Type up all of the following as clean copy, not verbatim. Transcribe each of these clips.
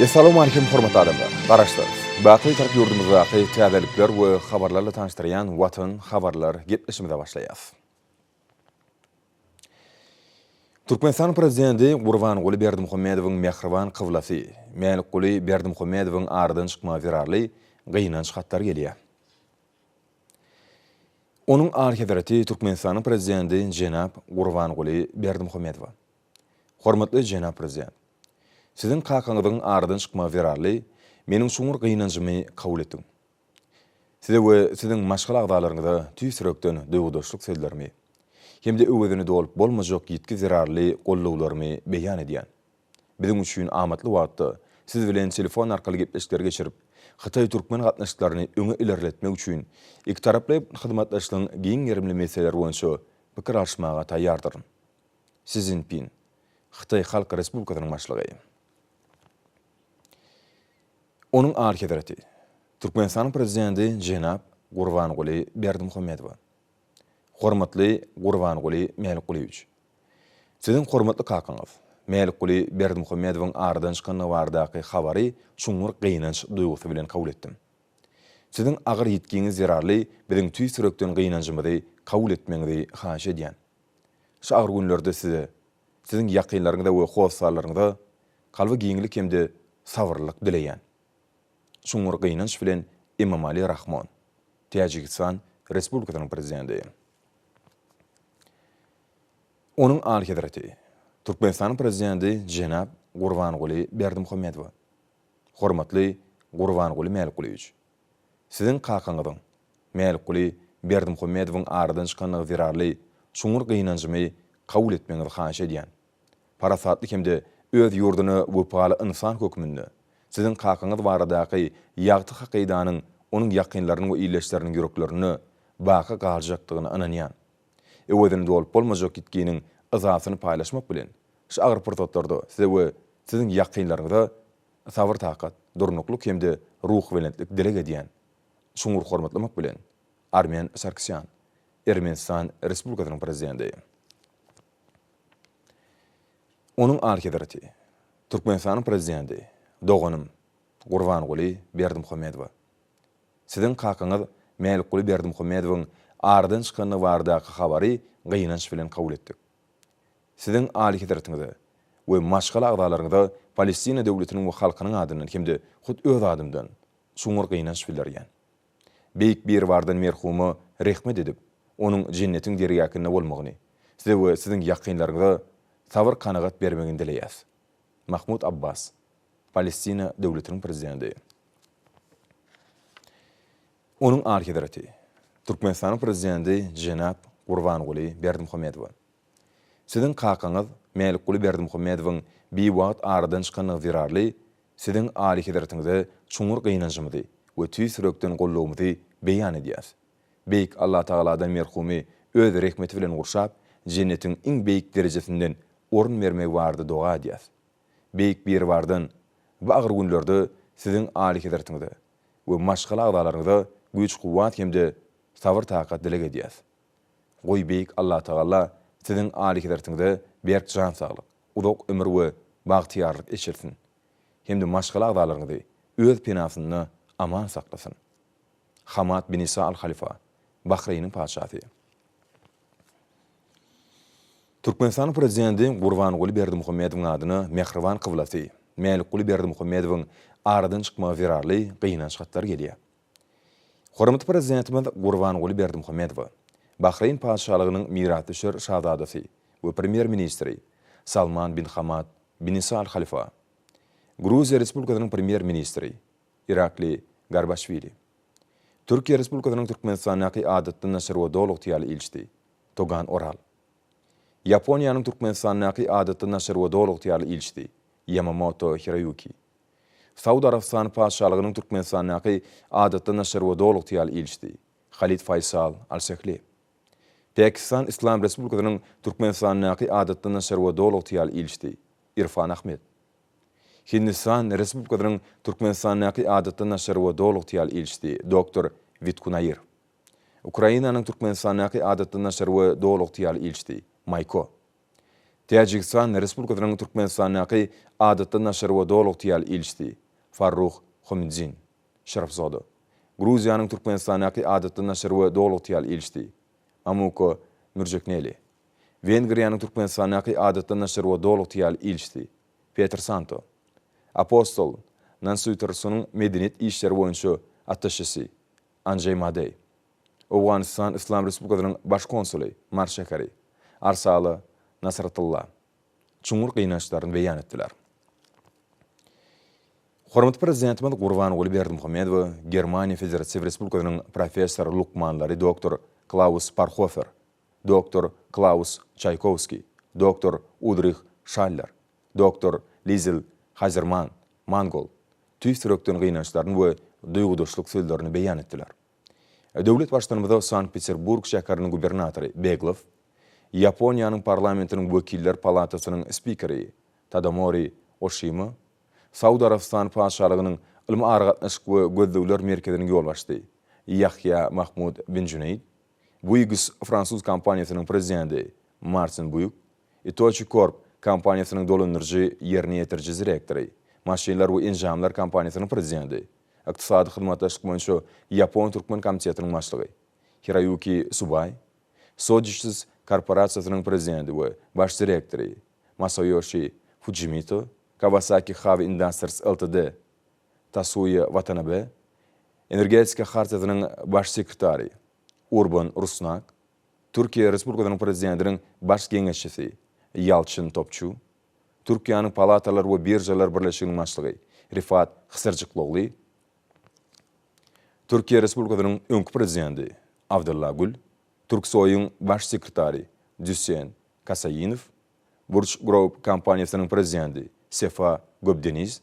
Essalawmalikim hormatly adamlar! Garaşsyz, baky Bitarap ýurdumyzdaky täzelikler we habarlarla tanyşdyrýan Watan habarlar gepleşigimize başlaýas. Türkmenistanyň Prezidenti Gurbanguly Berdimuhamedowyň mähriban kyblasy Mälikguly Berdimuhamedowyň aradan çykmagy zerarly gynanç hatlary gelýär. Onuň Alyhezreti Türkmenistanyň Prezidenti jenap Gurbanguly Berdimuhamedowa. Hormatly jenap Prezident! Siziň kakaňyzyň aradan çykmagy zerarly meniň çuňňur gynanjymy kabul etdiň. Size we siziň maşgala agzalaryňyza tüýs ýürekden duýgudaşlyk sözlerimi hem-de öwezini dolup bolmajak ýitgi zerarly gollawlarymy beýan edýän. Biziň üçin amatly wagtda siz bilen telefon arkaly gepleşikleri geçirip, hytaý-türkmen gatnaşyklaryny öňe ilerletmek üçin ikitaraplaýyn hyzmatdaşlygyň giň gerimli meseleleri boýunça pikir alyşmaga taýýardyryn. Si Szinpin, Hytaý Halk Respublikasynyň Başlygy. Onuň Alyhezreti, Türkmenistanyň Prezidenti jenap Gurbanguly Berdimuhamedowa. Hormatly Gurbanguly Mälikgulyýewiç! Siziň hormatly kakaňyz, Mälikguly Berdimuhamedowyň aradan çykandygy baradaky habary çuňňur gynanç duýgusy bilen kabul etdim. Siziň agyr ýitgiňiz zerarly biziň tüýs ýürekden gynanjymyzy kabul etmegiňizi haýyş edýän. Şu agyr günlerde size, siziň ýakynlaryňyza we hossarlaryňyza kalby giňlik hem-de sabyrlylyk dileýän. Çuňňur gynanç bilen Emomali Rahmon, Täjigistan Respublikasynyň Prezidenti. Onuň Alyhezreti, Türkmenistanyň Prezidenti jenap Gurbanguly Berdimuhamedowa. Hormatly Gurbanguly Mälikgulyýewiç! Siziň kakaňyzyň, Mälikguly Berdimuhamedowyň aradan çykanlygy zerarly çuňňur gynanjymy kabul etmegiňizi haýyş edýän. Parasatly hem-de öz ýurduna wepaly ynsan hökmünde, siziň kakaňyz baradaky ýagty hakydanyň onuň ýakynlarynyň we ildeşleriniň ýüreklerinde baky galjakdygyna ynanýan. Öwezini dolup bolmajak ýitginiň yzasyny paýlaşmak bilen, şu agyr pursatlarda size we siziň ýakynlaryňyza sabyr-takat, durnuklyk hem-de ruhubelentlik dileg edýän. Çuňňur hormatlamak bilen, Armen Sarkisýan, Ermenistan Respublikasynyň Prezidenti. Onuň Alyhezreti, Türkmenistanyň Prezidenti, doganym Gurbanguly Berdimuhamedowa. Siziň kakaňyz Mälikguly Berdimuhamedowyň aradan çykandygy baradaky habary gynanç bilen kabul etdik. Siziň Alyhezretiňize we maşgala agzalaryňyza Palestina döwletiniň we halkynyň adyndan hem-de hut öz adymdan çuňňur gynanç bildirýän. Beýik Biribardan merhuma rehmet edip, onuň jennetiň dergähinde bolmagyny, size we siziň ýakynlaryňyza sabyr-kanagat bermegini dileýäs. Mahmud Abbas, Palestina döwletiniň Prezidenti. Onuň Alyhezreti, Türkmenistanyň Prezidenti jenap Gurbanguly Berdimuhamedowa. Siziň kakaňyz Mälikguly Berdimuhamedowyň biwagt aradan çykanlygy zerarly Siziň Alyhezretiňize çuňňur gynanjymyzy we tüýs ýürekden gollugymyzy beýan edýäs. Beýik Allatagaladan merhumy Öz rehmeti bilen gurşap, jennetiň iň beýik derejesinden orun bermegi barada doga edýäs. Beýik Biribardan bu agyr günlerde Siziň Alyhezretiňize we maşgala agzalaryňyza güýç-kuwwat hem-de sabyr-takat dileg edýäs. Goý Beýik Allatagala Siziň Alyhezretiňize berk jan saglyk, uzak ömür we bagtyýarlyk eçilsin hem-de maşgala agzalaryňyzy Öz penasynda aman saklasyn. Hamad bin Isa Al Halifa, Bahreýniň patyşasy. Türkmenistanyň Prezidenti Gurbanguly Berdimuhamedowyň adyna mähriban kyblasy Mälikguly Berdimuhamedowyň aradan çykmagy zerarly gynanç hatlary gelýär. Hormatly Prezidentimiz Gurbanguly Berdimuhamedowa, Bahreýn Patyşalygynyň mirasdüşer şazadasy we Premýer-ministri Salman bin Hamad bin Isa Al Halifa, Gruziýa Respublikasynyň Premýer-ministri Irakli Garbaşwili, Türkiýe Respublikasynyň Türkmenistandaky Adatdan daşary we Doly ygtyýarly ilçisi Togan Oral, Ýaponiýanyň Türkmenistandaky Adatdan daşary we Doly ygtyýarly ilçisi Ýamamoto Hiroýuki, Saud Arabystany Patyşalygynyň Türkmenistandaky Adatdan daşary we Doly ygtyýarly ilçisi Halid Faýsal Al-Sehli, Pakistan Yslam Respublikasynyň Türkmenistandaky Adatdan daşary we Doly ygtyýarly ilçisi Irfan Ahmed, Hindistan Respublikasynyň Türkmenistandaky Adatdan daşary we Doly ygtyýarly ilçisi doktor Witku Nair, Ukrainanyň Türkmenistandaky Adatdan daşary we Doly ygtyýarly ilçisi Maýko. Täjigistan Respublikasynyň Türkmenistandaky Adatdan daşary we Doly ygtyýarly ilçisi Farruh Homidzin Şerafzoda, Gruziýanyň Türkmenistandaky Adatdan daşary we Doly ygtyýarly ilçisi Mamuka Mürjekneli, Wengriýanyň Türkmenistandaky Adatdan daşary we Doly ygtyýarly ilçisi Peter Santo, Apostol Nansuýtersunyň medeniýet işleri boýunça attaşesi Anjeý Madeý, Owganystan Yslam Respublikasynyň Baş konsuly Mary şäheri Arsala Nasratylla çuňňur gynançlaryny beýan etdiler. Hormatly Prezidentimiz Gurbanguly Berdimuhamedowa Germaniýa Federatiw Respublikasynyň professor lukmanlary doktor Klaus Parhofer, doktor Klaus Çaýkowskiý, doktor Ulrih Şaller, doktor Lizel Haýzerman Mangold tüýs ýürekden gynançlaryny we duýgudaşlyk sözlerini beýan etdiler. Döwlet Baştutanymyza Sankt-Peterburg şäheriniň gubernatory Beglow, Ýaponiýanyň parlamentiniň wekiller palatasynyň spikeri Tadamori Oşima, Saud Arabystany Patyşalygynyň Ylmy aragatnaşyk we gözlegler merkeziniň ýolbaşçysy Ýahýa Mahmud bin Juneýd, Bouygues fransuz kompaniýasynyň prezidenti Martin Buýg, Itochu Corp kompaniýasynyň dolandyryjy ýerine ýetiriji direktory, maşynlar we enjamlar kompaniýasynyň prezidenti, Ykdysady hyzmatdaşlyk boýunça ýapon-türkmen komitetiniň başlygy Hiroýuki Subaý, Sojitz korporasiýasynyň prezidenti we baş direktory Masaýoşi Fujimito, Kawasaki Heavy Industries Ltd. Tasuýa Watanabe, Energetika hartiýasynyň baş sekretary Urban Rusnak, Türkiýe Respublikasynyň Prezidentiniň baş geňeşçisi Ýalçyn Topçu, Türkiýäniň Palatalar we biržalar birleşiginiň başlygy Rifat Hysyrjyklogly, Türkiýe Respublikasynyň öňki Prezidenti Abdylla Gül, Türksoýyň baş sekretary Düsen Kasainow, Burç Group kompaniýasynyň prezidenti Sefa Göbdeniz,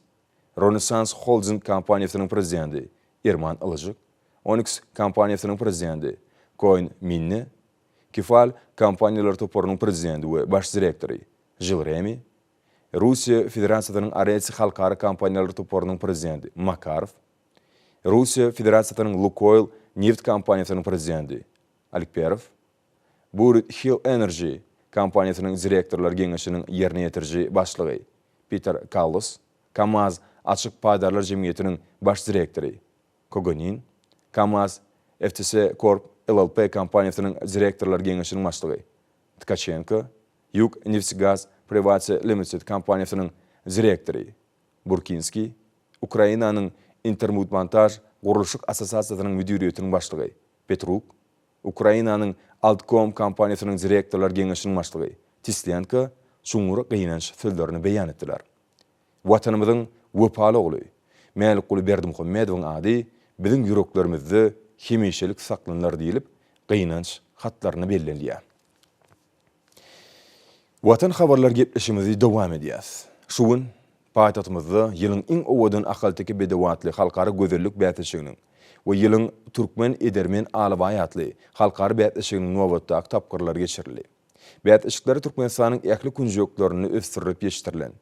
Rönesans Holding kompaniýasynyň prezidenti Erman Ylyjyk, Onyx kompaniýasynyň prezidenti Koin Minne, Kefal kompaniýalar toparynyň prezidenti we baş direktory Žil Remi, Russiýa Federasiýasynyň Areti halkara kompaniýalar toparynyň prezidenti Makarow, Russiýa Federasiýasynyň Lukoýl nebit kompaniýasynyň prezidenti Alikperow, Burit Hill Energy kompaniýasynyň direktorlar geňeşiniň ýerine ýetiriji başlygy Piter Kallos, KAMAZ açyk paýdarlar jemgyýetiniň baş direktory Kogonin, KAMAZ FTS Corp LLP kompaniýasynyň direktorlar geňeşiniň başlygy Tkaçenko, Ýug Neftegaz Private Limited kompaniýasynyň direktory Burkinskiý, Ukrainanyň Intermudmontaž gurluşyk assosiasiýasynyň müdiriýetiniň başlygy Petruk, Ukrainanyň Altkom kompaniýasynyň direktorlar geňeşiniň başlygy Tislenko çuňňur gynanç sözlerini beýan etdiler. Watanymyzyň wepaly ogly Mälikguly Berdimuhamedowyň ady biziň ýüreklerimizde hemişelik saklanylar diýlip, gynanç hatlarynda bellenilýär. Watan habarlar gepleşigimizi dowam edýäs. Şu gün paýtagtymyzda Ýylyň iň owadan ahalteke bedewi atly halkara gözellik bäsleşiginiň we Ýylyň türkmen edermen alabaýy atly halkara bäsleşiginiň nobatdaky tapgyrlary geçirildi. Bäsleşiklere Türkmenistanyň ähli künjeklerinde ösdürilip ýetişdirilen,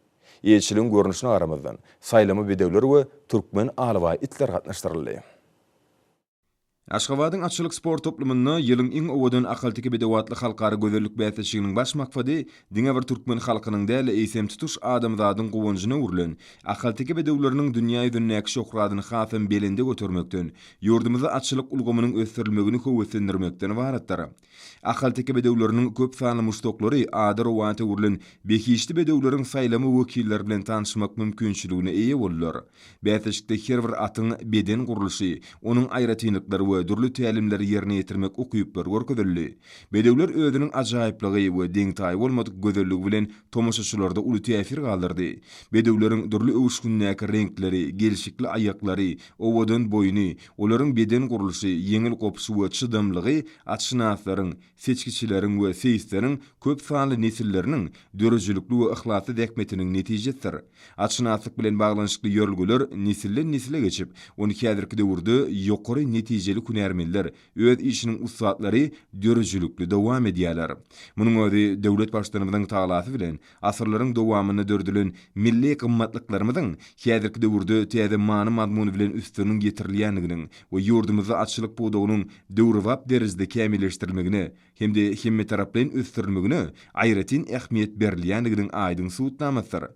eýeçiligiň görnüşine garamazdan, saýlama bedewler we türkmen alabaý itler gatnaşdyryldy. Aşgabadyň atçylyk sport toplumynda Ýylyň iň owadan ahalteke bedewi atly halkara gözellik bäsleşiginiň baş maksady diňe bir türkmen halkynyň däl, eýsem, tutuş adamzadyň guwanjyna öwrülen ahalteke bedewleriniň dünýä ýüzündäki şöhratyny hasam belende götermekden, ýurdumyzda atçylyk ulgamynyň ösdürilmegini höweslendirmekden ybaratdyr. Ahalteke bedewleriniň köp sanly muşdaklary ady rowaýata öwrülen behişdi bedewleriň saýlama wekilleri bilen tanyşmak mümkinçiligine eýe boldular. Bäsleşikde her bir atyň beden gurluşy, onuň aýratynlyklary we dürli tälimleri ýerine ýetirmek ukyplary görkezildi. Bedewler özüniň ajaýyplygy we deň-taýy bolmadyk gözelligi bilen tomaşaçylarda uly täsir galdyrdy. Bedewleriň dürli öwüşgindäki reňkleri, gelşikli aýaklary, owadan boýny, Olaryň beden gurluşy, ýeňil gopuşy we çydamlygy atşynaslaryň, seçgiçileriň we seýisleriň köp sanly nesilleriniň döredijilikli we yhlasly zähmetiniň netijesidir. Atşynaslyk bilen baglanyşykly ýörelgeler nesilden-nesile geçip, ony häzirki döwürde ýokary netijeli. hünärmenler, öz işiniň ussatlary döredijilikli dowam edýärler. Munuň özi döwlet Baştutanymyzyň tagalasy bilen asyrlaryň dowamynda döredilen milli gymmatlyklarymyzyň häzirki döwürde täze many-mazmun bilen üstüniň ýetirilýändiginiň we ýurdumyzda atçylyk pudagynyň döwrebap derejede kämilleşdirilmegine hem-de hemmetaraplaýyn ösdürilmegine aýratyn ähmiýet berilýändiginiň aýdyň subutnamasydyr.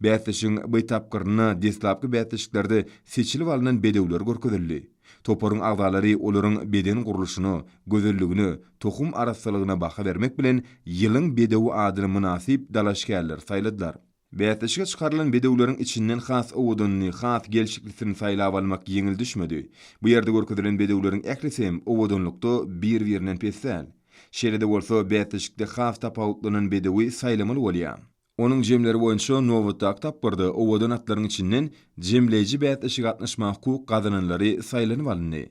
Bäsleşigiň bu tapgyrynda deslapky bäsleşiklerde seçilip alnan bedewler görkezildi. Toparyň agzalary olaryň beden gurluşyna, gözelligine, tohum arassalygyna baha bermek bilen, ýylyň bedewi adyna mynasyp dalaşgärleri saýladylar. Bäsleşige çykarylan bedewleriň içinden has owadanyny, has gelşiklisini saýlap almak ýeňil düşmedi. Bu ýerde görkezilen bedewleriň ählisi hem owadanlykda bir-birinden pes däl. Şeýle-de bolsa, bäsleşikde has tapawutlanan bedewi saýlamaly bolýar. Onuň jemleri boýunça nobatdaky tapgyrda owadan atlaryň içinden jemleýji bäsleşige gatnaşmaga hukuk gazananlary saýlanyp alyndy.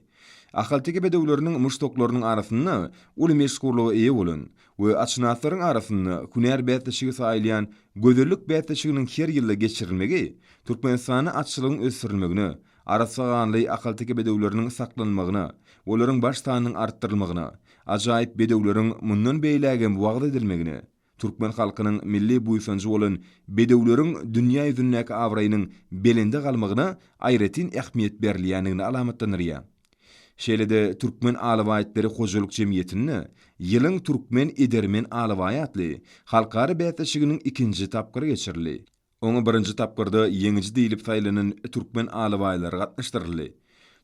Ahalteke bedewleriniň muşdaklarynyň arasynda uly meşhurlyga eýe bolan we atşynaslaryň arasynda hünär bäsleşigi saýylýan gözellik bäsleşiginiň her ýylda geçirilmegi Türkmenistanda atçylygyň ösdürilmegine, arassa ganly ahalteke bedewleriniň saklanmagyna, olaryň baş sanynyň artdyrylmagyna, ajaýyp bedewleriň mundan beýlägem wagyz edilmegine, Türkmen halkynyň milli buýsanjy bolan bedewleriň dünýä ýüzündäki abraýynyň belende galmagyna aýratyn ähmiýet berilýändigini alamatlandyrýar. Şeýle-de Türkmen alabaý itleri hojalyk jemgyýetinde Ýylyň türkmen edermen alabaýy atly halkara bäsleşiginiň ikinji tapgyry geçirildi. Oňa birinji tapgyrda ýeňiji diýlip saýlanan türkmen alabaýlary gatnaşdyryldy.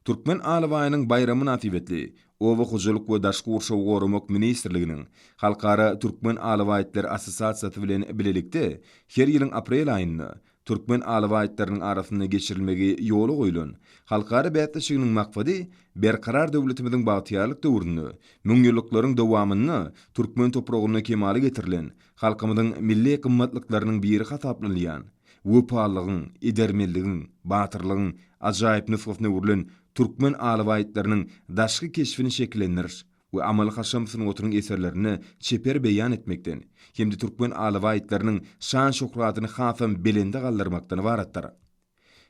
Türkmen alabaýynyň baýramy mynasybetli Oba hojalyk we daşky gurşawy goramak ministrliginiň Halkara türkmen alabaý itleri assosiasiýasy bilen bilelikde her ýylyň aprel aýynda türkmen alabaý itleriniň arasynda geçirilmegi ýola goýlan halkara bäsleşiginiň maksady Berkarar döwletimiziň bagtyýarlyk döwründe müňýyllyklaryň dowamynda türkmen topragynda kemala getirilen Halkymyzyň milli gymmatlyklarynyň biri hasaplanylýan, wepalylygyň, edermenligiň, batyrlygyň ajaýyp nusgasyna öwrülen türkmen alabaý itleriniň daşky keşbini şekillendiriş we amaly-haşam sungatynyň eserlerinde çeper beýan etmekden hem-de türkmen alabaý itleriniň şan-şöhratyny hasam belende galdyrmakdan ybaratdyr.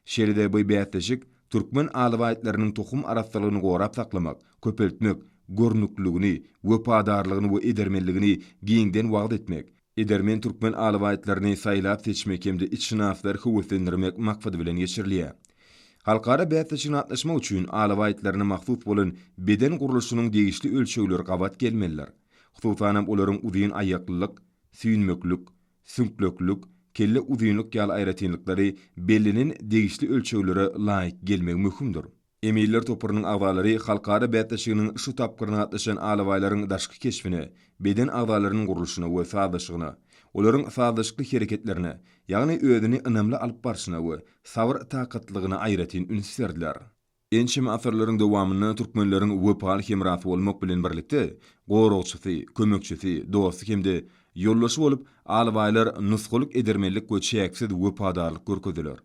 Şeýle-de bu bäsleşik türkmen alabaý itleriniň tohum arassalygyny gorap saklamak, köpeltmek, görnükliligini, wepadarlygyny we edermenligini giňden wagyz etmek, edermen türkmen alabaý itlerini saýlap-seçmek hem-de itşynaslary höweslendirmek maksady bilen geçirilýär. Halkara bäsleşigine gatnaşmak üçin alabaý itlerine mahsus bolan beden gurluşynyň degişli ölçegleri gabat gelmelidir. Hususanam olaryň uzyn aýaklylyk, süýnmeklik, süňkleklik, kelle uzynlyk ýaly aýratynlyklary bellenen degişli ölçeglere laýyk gelmegi möhümdir. Eminler toparynyň agzalary halkara bäsleşiginiň şu tapgyryna gatnaşan alabaýlaryň daşky keşbine, beden agzalarynyň gurluşyna we sazlaşygyna, olaryň sazlaşykly hereketlerine, ýagny özüni ynamly alyp barşyna we sabyr-takatlygyna aýratyn üns berdiler. Ençeme asyrlaryň dowamynda türkmenleriň wepaly hemrasy bolmak bilen birlikde, goragçysy, kömekçisi, dosty hem-de ýoldaşy bolup, alabaýlar nusgalyk edermenlik we çäksiz wepadarlyk görkezdiler.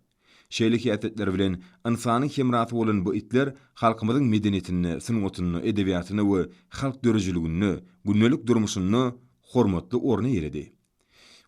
Şeýle häsiýetleri bilen ynsanyň hemrasy bolan bu itler halkymyzyň medeniýetinde, sungatynda, edebiýatynda we halk döredijiliginde, gündelik durmuşynda hormatly orun eýeledi.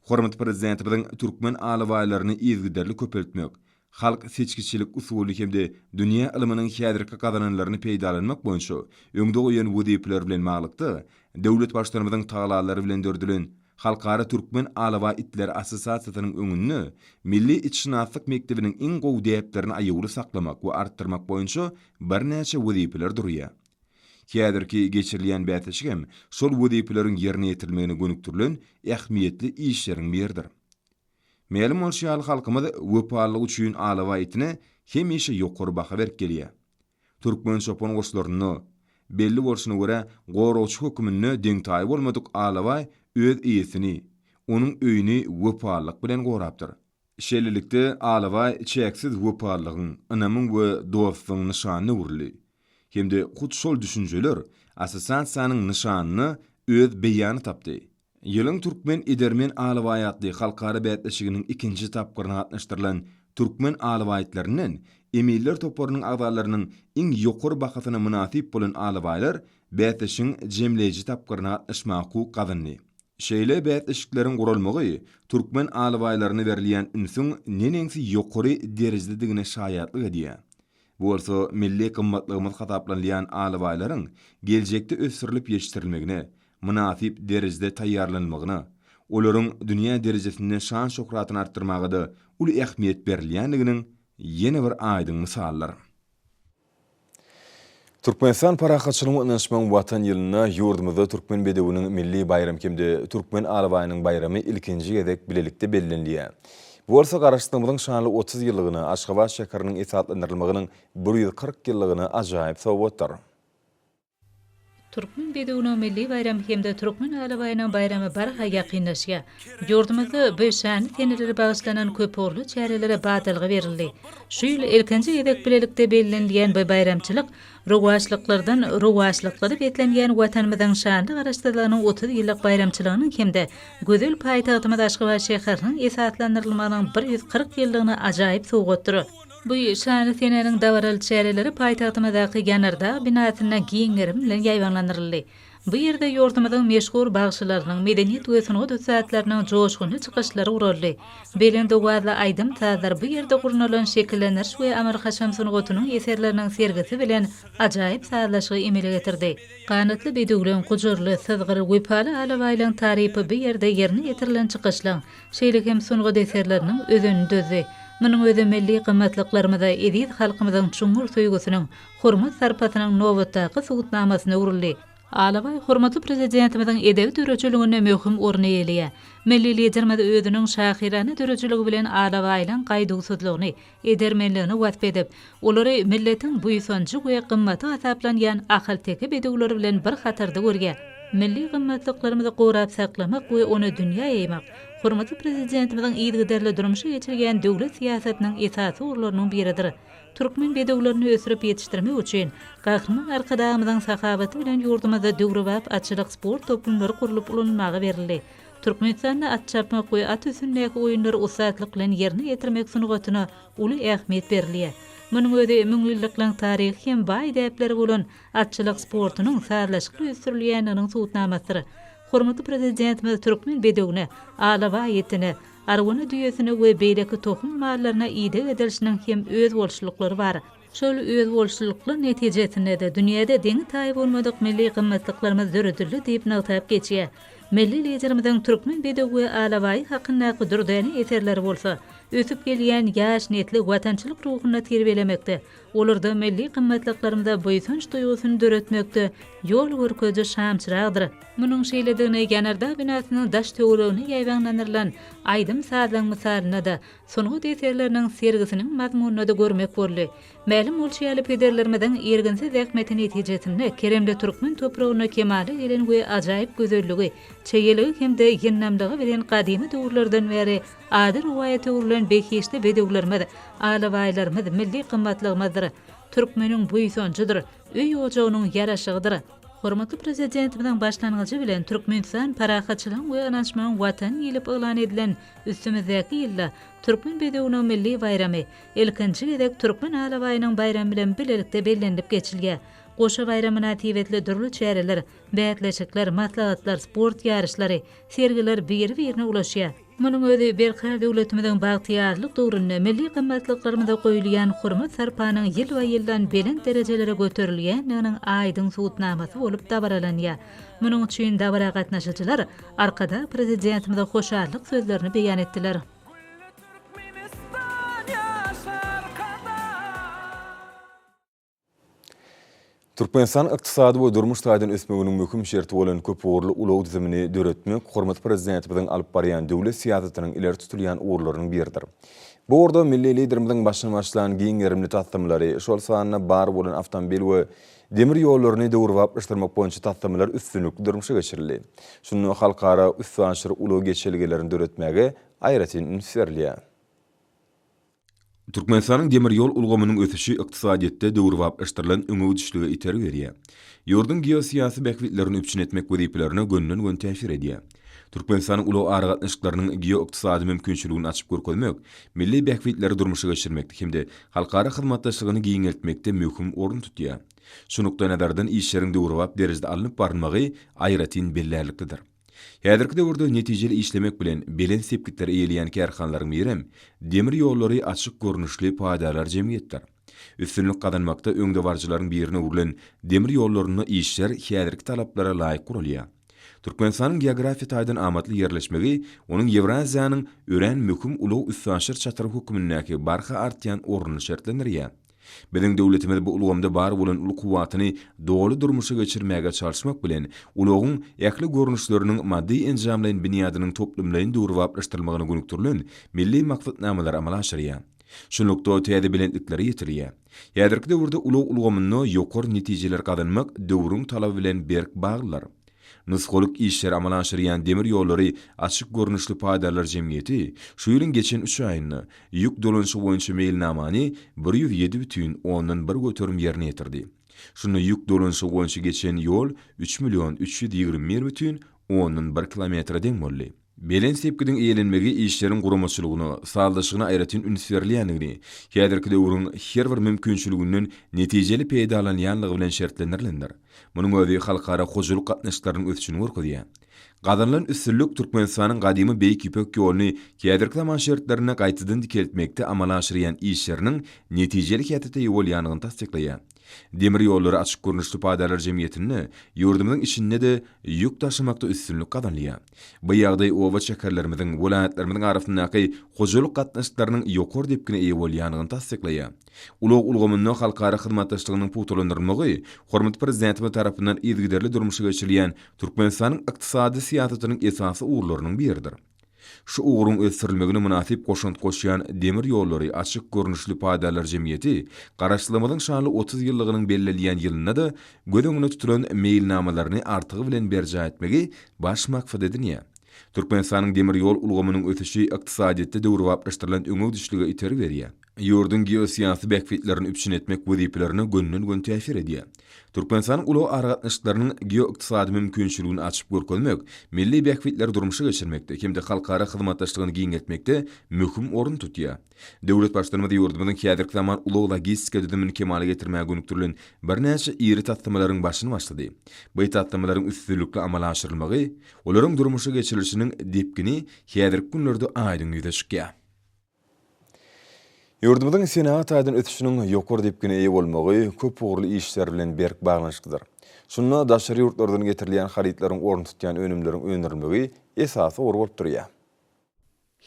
Hormatly Prezidentimiziň türkmen alabaýlaryny yzygiderli köpeltmek, halk seçgiçilik usulyny hem-de dünýä ylmynyň häzirki gazananlaryny peýdalanmak boýunça öňde goýan wezipeleri bilen baglylykda, döwlet Baştutanymyzyň tagallalary bilen döredilen Halkara türkmen alabaý itleri assosiasiýasynyň öňünde milli itşynaslyk mekdebiniň iň gowy däplerini aýawly saklamak we artdyrmak boýunça birnäçe wezipeler durýar. Häzirki geçirilýän bäsleşik hem şol wezipeleriň ýerine ýetirilmegine gönükdirilen ähmiýetli işleriň biridir. Mälim bolşy ýaly, halkymyz wepalylygy üçin alabaý itine hemişe ýokary baha berip gelýär. Türkmen çopan goşlarynda, belli bolşuna görä, goragçy höküminde deň-taýy bolmadyk alabaý öz eýesini, onuň öýüni wepalylyk bilen gorapdyr. Şeýlelikde, alabaý çäksiz wepalylygyň, ynamyň we dostlugyň nyşanyna öwrüldi. Hem-de hut şol düşünjeler assosiasiýanyň nyşanynda öz beýany tapdy. Ýylyň türkmen edermen alabaýy atly halkara bäsleşiginiň ikinji tapgyryna gatnaşdyrylan türkmen alabaýtlerinden eminler toparynyň agzalarynyň iň ýokary bahasyna mynasyp bolan alabaýlar bäsleşigiň jemleýji tapgyryna gatnaşmaga hukuk gazandy. Şeýle bäsleşikleriň guralmagy türkmen alabaýlaryna berilýän ünsüň neneňsi ýokary derejededigine şaýatlyk edýär. Bu bolsa milli gymmatlygymyz hasaplanylýan alabaýlaryň geljekde ösdürilip ýetişdirilmegine, mynasyp derejede taýýarlanylmagyna, olaryň dünýä derejesinde şan-şöhratyny artdyrmaga-da uly ähmiýet berilýändiginiň ýene bir aýdyň mysalydyr. Türkmenistan Parahatçylygyň we ynanyşmagyň Watan ýylynda ýurdumyzda Türkmen bedewiniň milli baýramy hem-de Türkmen alabaýynyň baýramy ilkinji gezek bilelikde bellenilýär. Bu bolsa Garaşsyzlygymyzyň şanly 30 ýyllygyna, Aşgabat şäheriniň esaslandyrylmagynyň 140 ýyllygyna ajaýyp sowgatdyr. Türkmen bedewiniň milli baýramy hem-de Türkmen alabaýynyň baýramy barha ýakynlaşýar. Ýurdumyzda bu şanly senelere bagyşlanan köpugurly çärelere badalga berildi. Şu ýyl ilkinji gezek bilelikde bellenilýän bu baýramçylyk rowaçlyklardan rowaçlyklara beslenýän Watanymyzyň şanly Garaşsyzlygynyň 30 ýyllyk baýramçylygynyň hem-de gözel paýtagtymyz Aşgabat şäheriniň esaslandyrylmagynyň 140 ýyllygyna ajaýyp sowgatdyr. Bu şanly senäniň dabaraly çäreleri paýtagtymyzdaky Ýanardag binasynda giň gerim bilen ýaýbaňlandyryldy. Bu ýerde ýurdumyzyň meşhur bagşylarynyň, medeniýet we sungat ussatlarynyň joşgunly çykyşlary guraldy. Belent owazly aýdym-sazlar bu ýerde gurnalan şekillendiriş we amaly-haşam sungatynyň eserleriniň sergisi bilen ajaýyp sazlaşygy emele getirdi. Ganatly bedewleň, gujurly, syzgyr, wepaly alabaýlaň tarypy bu ýerde ýerine ýetirilen çykyşlaň, şeýle hem sungat eserleriniň özenini düzdi. Munuň özi milli gymmatlyklarymyza eziz halkymyzyň çuňňur söýgüsiniň, hormat-sarpasynyň nobatdaky subutnamasyna öwrüldi. Alabaý hormatly Prezidentimiziň edebi döredijiliginde möhüm orun eýeleýär. Milli Liderimiz özüniň şahyrana döredijiligi bilen alabaýlaryň gaýduwsyzlygyny, edermenligini wasp edip, olary milletiň buýsanjy we gymmaty hasaplanýan ahalteke bedewleri bilen bir hatarda görýär. Milli gymmatlyklarymyzy gorap saklamak we ony dünýä ýaýmak hormatly Prezidentimiziň yzygiderli durmuşa geçirýän döwlet syýasatynyň esasy ugurlarynyň biridir. Türkmen bedewlerini ösdürip ýetişdirmek üçin Gahryman Arkadagymyzyň sahawaty bilen ýurdumyzda döwrebap atçylyk sport toplumlary gurlup ulanylmaga berildi. Türkmenistanda at çapmak we at üstündäki oýunlary ussatlyk bilen ýerine ýetirmek sungatyna uly ähmiýet berilýär. Munuň özi müňýyllyklaryň taryhy hem baý däpleri bolan atçylyk sportunyň sazlaşykly ösdürilýändiginiň subutnamasydyr. Hormatly Prezidentimiz türkmen bedewine, alabaý itine, arwana düýesine we beýleki tohum mallaryna ideg edilişiniň hem özboluşlyklary bar. Şol özboluşlylyklar netijesinde-de, dünýäde deňi-taýy bolmadyk milli gymmatlyklarymyz döredildi diýip nygtap geçýär. Milli Liderimiziň türkmen bedew we alabaýy hakyndaky dürdäne eserleri bolsa, ösüp gelýän ýaş nesli watançylyk ruhunda terbiýelemekde, olarda milli gymmatlyklarymyza buýsanç duýgusyny döretmekde ýol görkeziji şamçyragdyr. Munuň şeýledigini Ýanardag binasynyň daş-töweregine ýaýbaňlandyrylan aýdym-sazlaryň mysalynda-da, Sungat eserleriniň sergisiniň mazmunyny-da görmek boldy. Mälim bolşy ýaly, pederlerimiziň irginsiz zähmeti netijesinde keremli türkmen topragynda kemala gelen we ajaýyp gözelligi, çeýeligi hem-de ýyndamlygy bilen gadymy döwürlerden bäri ady rowaýata öwrülen behişdi bedewlerimiz, alabaýlarymyz milli gymmatlygymyzdyr, türkmeniň buýsanjydyr, öý-ojagynyň ýaraşygydyr. Hormatly Prezidentimiziň başlangyjy bilen Türkmenistan parahatçylygyň we ynanyşmagyň Watany diýlip yglan edilen üstümizdäki ýylda Türkmen bedewiniň milli baýramy ilkinji gezek Türkmen alabaýynyň baýramy bilen bilelikde bellenilip geçilýär. Goşa baýram mynasybetli dürli çäreler, bäsleşikler, maslahatlar, sport ýaryşlary, sergiler biri-birine ulaşýar. Munuň özi Berkarar döwletimiziň bagtyýarlyk döwründe milli gymmatlyklarymyza goýulýan hormat-sarpanyň ýylba-ýyldan belent derejelere göterilýändiginiň aýdyň subutnamasy bolup dabaralanýar. Munuň üçin dabara gatnaşyjylar Arkadag Prezidentimize hoşallyk sözlerini beýan etdiler. Güllü Türkmenistan ýaşa Arkadag! Türkmenistanyň ykdysady we durmuş taýdan ösmeginiň möhüm şerti bolan köpugurly ulag düzümini döretmek hormatly Prezidentimiziň alyp barýan döwlet syýasatynyň ileri tutulýan ugurlarynyň biridir. Bu ugurda milli Liderimiziň başyny başlan giň gerimli taslamalary, şol sanda bar bolan awtomobil we demir ýollaryny döwrebaplaşdyrmak boýunça taslamalar üstünlikli durmuşa geçirildi. Şunda halkara üstaşyr ulag geçelgelerini döretmäge aýratyn üns berilýär. Türkmenistanyň demir ýol ulgamynyň ösüşi ykdysadyýetde döwrebaplaşdyrylan öňegidişlige itergi berýär. Ýurduň geosyýasy bähbitlerini üpjün etmek wezipelerine gönden-göni täsir edýär. Türkmenistanyň ulag aragatnaşyklarynyň geoykdysady mümkinçiligini açyp görkezmek, milli bähbitleri durmuşa geçirmekde hem-de halkara hyzmatdaşlygyny giňeltmekde möhüm orun tutýar. Şu nukdaýnazardan işleriň döwrebap derejede alnyp barylmagy aýratyn bellärliklidir. Häzirki döwürde netijeli işlemek bilen belent sepgitleri eýeleýän kärhanalaryň birem Demir ýollary açyk görnüşli paýdarlar jemgyýetidir. Üstünlik gazanmakda öňdebaryjylaryň birine öwrülen demir ýollarynda işler häzirki talaplara laýyk guralýar. Türkmenistanyň geografiýa taýdan amatly ýerleşmegi onuň Ýewraziýanyň örän möhüm ulag-üstaşyr çatyry hökmündäki barha artýan ornuny şertlendirýär. Biziň döwletimiz bu ulgamda bar bolan uly kuwwatyny doly durmuşa geçirmäge çalyşmak bilen, ulagyň ähli görnüşleriniň maddy-enjamlaýyn binýadynyň toplumlaýyn döwrebaplaşdyrylmagyna gönükdirilen milli maksatnamalary amala aşyrýar. Şunlukda, täze belentliklere ýetirýär. Häzirki döwürde ulag ulgamynda ýokary netijeleri gazanmak döwrüň talaby bilen berk baglydyr. Nusgalyk işleri amala aşyrýan Demir ýollary açyk görnüşli paýdarlar jemgyýeti şu ýylyň geçen üç aýynda ýük dolanyşygy boýunça meýilnamany 107,1 göterim ýerine ýetirdi. Şunda ýük dolanyşygy boýunça geçen ýol 3 million 321 bütin ondan bir kilometre deň boldy. Belent sepgidiň eýelenmegi işleriň guramaçylygyna, sazlaşygyna aýratyn üns berilýändigini, häzirki döwrüň her bir mümkinçiliginden netijeli peýdalanýanlygy bilen şertlendirilendir. Munuň özi halkara hojalyk gatnaşyklarynyň ösüşini görkezýär. Gazanylan üstünlik Türkmenistanyň gadymy Beýik Ýüpek ýoluny häzirki zaman şertlerinde gaýtadan dikeltmekde amala aşyrýan işleriniň netijeli häsiýete eýe bolýandygyny tassyklaýar. Demir ýollary açyk görnüşli paýdarlar jemgyýetinde ýurdumyzyň içinde-de ýük daşamakda üstünlik gazanylýar. Bu ýagdaý oba-şäherlerimiziň, welaýatlarymyzyň arasyndaky hojalyk gatnaşyklarynyň ýokary depgine eýe bolýandygyny tassyklaýar. Ulag ulgamynda halkara hyzmatdaşlygynyň pugtalandyrylmagy hormatly Prezidentimiz tarapyndan yzygiderli durmuşa geçirilýän Türkmenistanyň ykdysady syýasatynyň esasy ugurlarynyň biridir. Şu ugruň ösdürilmegine mynasyp goşant goşýan Demir ýollary açyk görnüşli paýdarlar jemgyýeti Garaşsyzlygymyzyň şanly 30 ýyllygynyň bellenilýän ýylynda-da göz öňünde tutulan meýilnamalaryny artygy bilen berjaý etmegi baş maksat edinýär. Türkmenistanyň demir ýol ulgamynyň ösüşi ykdysadyýetde döwrebaplaşdyrylan öňegidişlige itergi berýär. Ýurduň geosyýasy bähbitlerini üpjün etmek wezipelerine gönden-göni täsir edýär. Türkmenistanyň ulag aragatnaşyklarynyň geoykdysady mümkinçiligini açyp görkezmek, milli bähbitleri durmuşa geçirmekde hem-de halkara hyzmatdaşlygyny giňeltmekde möhüm orun tutýar. Döwlet Baştutanymyz ýurdumyzyň häzirki zaman ulag-logistika düzümini kemala getirmäge gönükdirilen birnäçe iri taslamalaryň başyny başlady. Bu taslamalaryň üstünlikli amala aşyrylmagy, olaryň durmuşa geçirilişiniň depgini häzirki günlerde aýdyň ýüze çykýar. Ýurdumyzyň senagat taýdan ösüşiniň ýokary depgine eýe bolmagy köp ugurly işler bilen berk baglanyşyklydyr. Şunda daşary ýurtlardan getirilýän harytlaryň ornuny tutýan önümleriň öndürilmegi esasy ugur bolup durýar.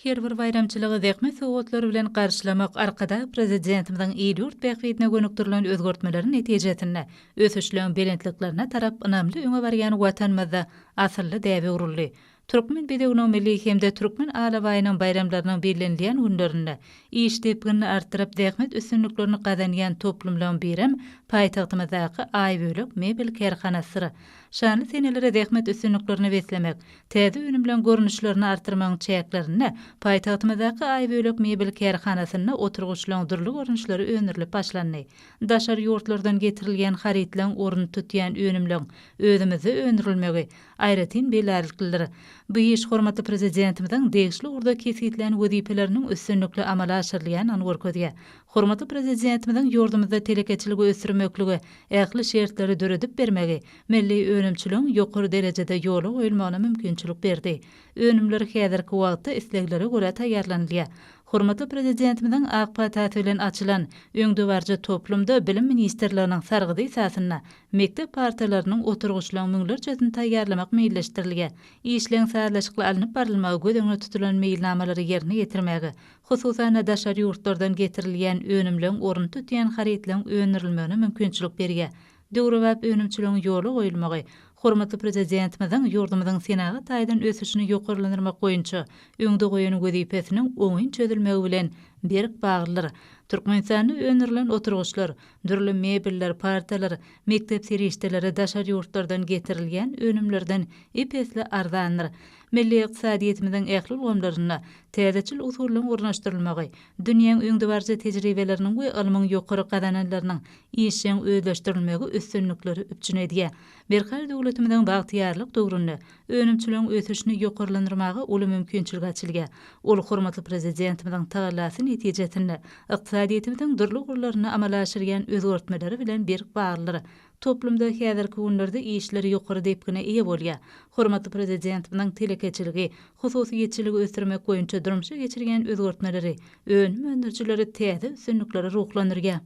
Her bir baýramçylygy zähmet sowgatlary bilen garşylamak Arkadag Prezidentimiziň il-ýurt bähbidine gönükdirilen özgertmeleri netijesinde ösüşleň belentliklerine tarap ynamly öňe barýan Watanymyzda asylly däbe öwrüldi. Türkmen bedewiniň milli hem-de Türkmen alabaýynyň baýramlarynyň bellenilýän günlerinde iş depginini artdyryp, zähmet üstünliklerini gazanýan toplumlaryň birem paýtagtymyzdaky Aýbölek mebel kärhanasydyr. Şanly senelere zähmet üstünliklerini beslemek, täze önümleň görnüşlerini artdyrmagyň çäklerinde paýtagtymyzdaky Aýbölek mebel kärhanasynda oturgyçlaryň dürli görnüşleri öndürilip başlandy. Daşary ýurtlardan getirilýän harytlaryň ornuny tutýan önümleň özümizde öndürilmegi aýratyn bellärliklidir. Bu iş hormatly Prezidentimiziň degişli ugurda kesgitlän wezipeleriniň üstünlikli amala aşyrylýandygyny görkezýär. Hormatly Prezidentimiziň ýurdumyzda telekeçiligi ösdürmeklige ähli şertleri döredip bermegi milli önümçiligiň ýokary derejede ýola goýulmagyna mümkinçilik berdi. Önümler häzirki wagtda isleglere görä taýýarlanylýar. Hormatly Prezidentimiziň ak patasy bilen açylan öňdebaryjy toplumda Bilim ministrliginiň sargydy esasynda Mekdep partalarynyň, oturgyçlaryň müňlerçesini taýýarlamak meýilleşdirilýär. Işleň sazlaşykly alnyp barylmagy göz öňünde tutulan meýilnamalary ýerine ýetirmäge, hususan-da, daşary ýurtlardan getirilýän önümleň ornuny tutýan harytlaryň öndürilmegine mümkinçilik berýär. Döwrebap önümçiligiň ýola goýulmagy hormatly Prezidentimiziň ýurdumyzyň senagat taýdan ösüşini ýokarlandyrmak boýunça öňde goýan wezipesiniň oňyn çözülmegi bilen berk baglydyr. Türkmenistanda öndürilen oturgyçlar, Dürli mebeller, partalar, mekdep serişdeleri daşary ýurtlardan getirilýän önümlerden ep-esli arzandyr. Milli ykdysadyýetimiziň ähli ulgamlarynda täzeçil usullaryň ornaşdyrylmagy, dünýäň öňdebaryjy tejribeleriniň we ylmyň ýokary gazananlarynyň işjeň özleşdirilmegi üstünlikleri üpjün edýär. Berkarar döwletimiziň bagtyýarlyk döwründe önümçiligiň ösüşini ýokarlandyrmaga uly mümkinçilik açylýar. Ol hormatly Prezidentimiziň tagallasy netijesinde ykdysadyýetimiziň dürli ugurlarynda amala aşyrýan özgertmeleri bilen berk baglydyr. Toplumda häzirki günlerde işler ýokary depgine eýe bolýar. Hormatly Prezidentimiziň telekeçiligi, hususyýetçiligi ösdürmek boýunça durmuşa geçirýän özgertmeleri önüm öndürijileri täze üstünliklere ruhlandyrýar.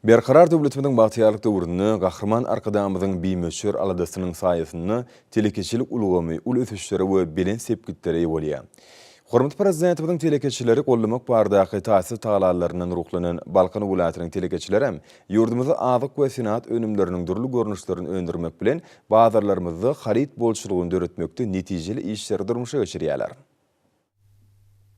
Berkarar döwletimiziň bagtyýarlyk döwründe Gahryman Arkadagymyzyň bimöçber aladasynyň saýasynda telekeçilik ulgamy uly ösüşlere we belent sepgitlere eýe bolýar. Hormatly Prezidentimiziň telekeçileri goldamak baradaky taýsyz tagalalaryndan ruhlanan Balkan welaýatynyň telekeçilerem ýurdumyzda azyk we senagat önümleriniň dürli görnüşlerini öndürmek bilen, bazarlarymyzda haryt bolçulygyny döretmekde netijeli işleri durmuşa geçirýärler.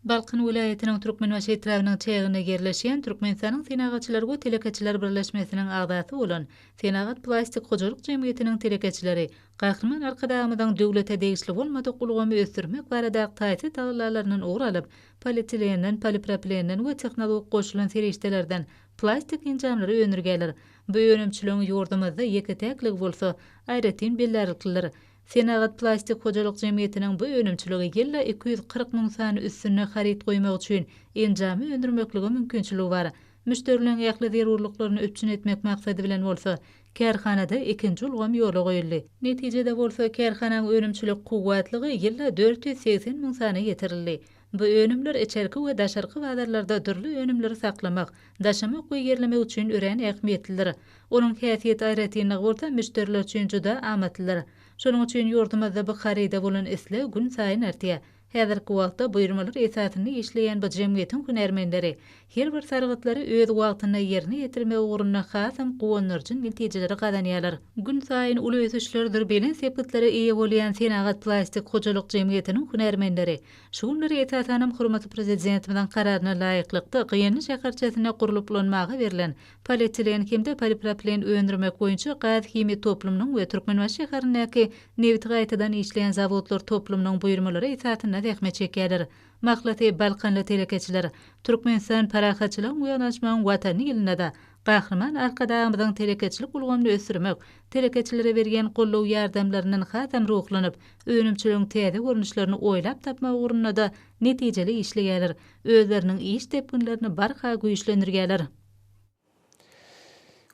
Balkan welaýatynyň Türkmenbaşy etrabynyň çäginde ýerleşýän Türkmenistanyň Senagatçylar we telekeçiler birleşmesiniň agzasy bolan Senagat plastik hojalyk jemgyýetiniň telekeçileri Gahryman Arkadagymyzyň döwlete degişli bolmadyk ulgamy ösdürmek baradaky taýsyz tagallalaryndan ugur alyp, polietilenden, polipropilenden we tehnologik goşulan serişdelerden plastik enjamlary öndürýärler. Bu önümçiligiň ýurdumyzda ýeke-täkligi bolsa, aýratyn bellärliklidir. Senagat plastik hojalyk jemgyýetiniň bu önümçiligi ýylda 240 müň sany üstünde haryt goýmak üçin enjamy öndürmeklige mümkinçiligi bar. Müşderileriň ähli zerurlyklaryny üpjün etmek maksady bilen bolsa, kärhanada ikinji ulgam ýola goýuldy. Netijede bolsa, kärhanaň önümçilik kuwwatlygy ýylda 480 müň sana ýetirildi. Bu önümler içerki we daşarky bazarlarda dürli önümleri saklamak, daşamak we ýerlemek üçin örän ähmiýetlidir. Onuň häsiýet aýratynlygy bolsa müşderiler üçin juda amatlydyr. Şonuň üçin ýurdumyzda bu haryda bolan isleg günsaýyn artýar. Häzirki wagtda buýurmalar esasynda işleýän bu jemgyýetiň hünärmenleri her bir sargytlary öz wagtynda ýerine ýetirmek ugrunda hasam guwandyryjy netijeleri gazanýarlar. Günsaýyn uly ösüşlerdir belent sepgitlere eýe bolýan Senagat plastik hojalyk jemgyýetiniň hünärmenleri şu günler esasanam hormatly Prezidentimiziň Kararyna laýyklykda Gyýanly şäherçesinde gurlup ulanmaga berlen polietilen hem-de polipropilen öndürmek boýunça gaz-himiýa toplumynyň we Türkmenbaşy şäherindäki nebiti gaýtadan işleýän zawodlar toplumynyň buýurmalary esasynda zähmet çekýärler. Mahlasy, balkanly telekeçiler Türkmenistan parahatçylygyň we ynanyşmagyň Watany ýylynda-da Gahryman Arkadagymyzyň telekeçilik ulgamyny ösdürmek, telekeçilere berýän goldaw-ýardamlaryndan hasam ruhlanyp, önümçiligiň täze görnüşlerini oýlap tapmak ugrunda-da netijeli işleýärler, özleriniň iş depginlerini barha güýçlendirýärler.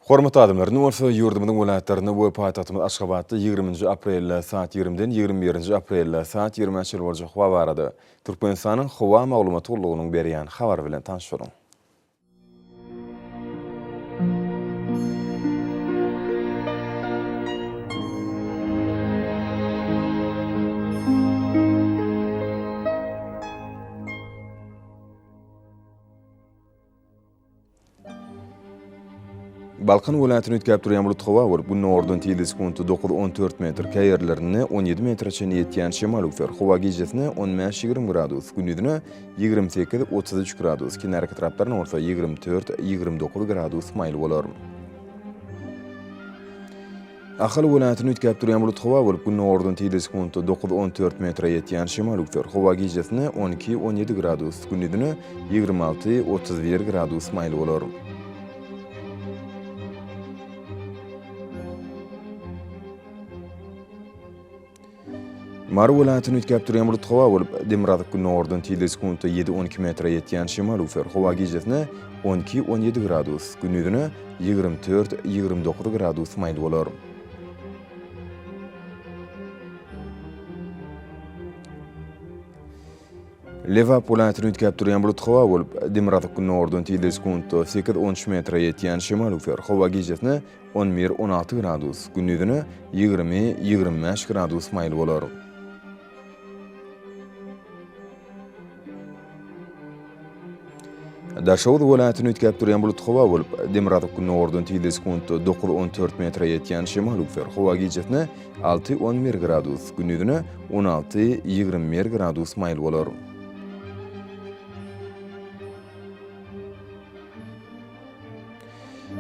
Hormatly adamlar, indi bolsa ýurdumyzyň welaýatlarynda we paýtagtymyz Aşgabatda ýigriminji aprelde saat ýigrimiden ýigrimi birinji aprelde saat ýigrimä çenli boljak howa barada Türkmenistanyň Howa maglumat gullugynyň berýän habary bilen tanyş boluň. Balkan welaýatyny üýtgäp durýan bulut howa bolup, gündogardan tizligi sekuntda dokuz-on dört metr, käýerlerinde on ýedi metre çenli ýetýän şemal öwser. Howa gijesine on bäş-ýigrimi gradus, gündizine 28-33 gradus, kenarki etraplarynda bolsa 24-29 gradus maýyl bolar. Ahal welaýatyny üýtgäp durýan bulut howa bolup, gündogardan tizligi sekuntda dokuz-on dört metre ýetýän şemal öwser. Howa gijesine 12-17 gradus, gündizine 26-31 gradus maýyl bolar. Mary welaýatyny üýtgäp durýan bulut howa bolup, demirgazyk-gündogardan tizligi sekuntda ýedi-on iki metre ýetýän şemal öwser. Howa gijesine on iki-on ýedi gradus, gündizine 24-29 gradus maýyl bolar. Lebap welaýatyny üýtgäp durýan bulut howa bolup, demirgazyk-gündogardan tizligi sekuntda sekiz-on üç metre ýetýän şemal öwser. Howa gijesine on bir-on alty gradus, gündizine 20-25 gradus maýyl bolar. Daşoguz welaýatyny üýtgäp durýan bulut howa bolup, demirgazyk-gündogardan tizligi sekuntda dokuz-on dört metre ýetýän şemal öwser. Howa gijesine alty-on bir gradus, gündizine on alty-ýigrimi bir gradus maýyl bolar.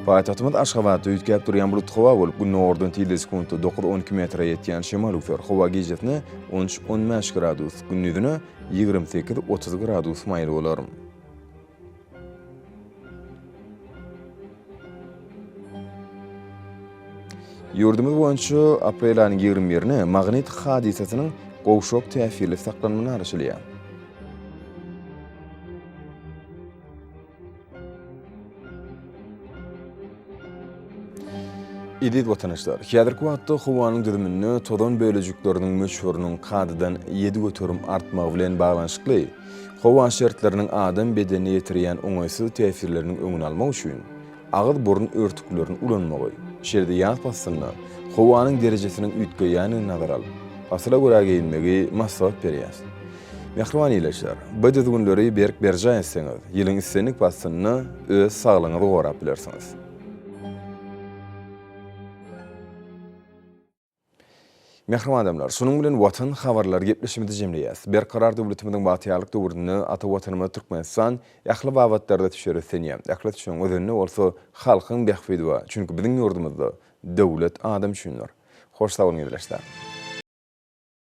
Paýtagtymyz Aşgabatda üýtgäp durýan bulut howa bolup, gündogardan tizligi sekuntda dokuz-on iki metre ýetýän şemal öwser. Howa gijesine on üç-on bäş gradus, gündizine 28-30 gradus maýyl bolar. Ýurdumyz boýunça aprel aýynyň 21-ine magnit hadysasynyň gowşak täsirli saklanmagyna garaşylýar. Eziz watandaşlar, häzirki wagtda howanyň düzüminde tozan bölejikleriniň möçberiniň kadadan 7% artmagy bilen baglanyşykly, howa şertleriniň adam bedenine ýetirýän oňaýsyz täsirleriniň öňüni almak üçin, agyz-burun örtüklerini ulanmagy, şeýle-de ýaz paslynda howanyň derejesiniň üýtgeýändigini nazara alyp, pasyla görä geýinmegi maslahat berýäris. Mähriban ildeşler, bu düzgünleri berk berjaý etseňiz, ýylyň islendik paslynda öz saglygyňyzy gorap bilersiňiz. Mähriban adamlar, şunuň bilen Watan habarlary gepleşigimizi jemleýäs. Berkarar döwletimiziň bagtyýarlyk döwründe ata Watanymyz Türkmenistan ähli babatlarda düşer ösdünýär. Ähli ösüşiň özeninde bolsa halkyň bähbidi bar. Çünki biziň ýurdumyzda döwlet adam üçindir. Hoş sag boluň ildeşler.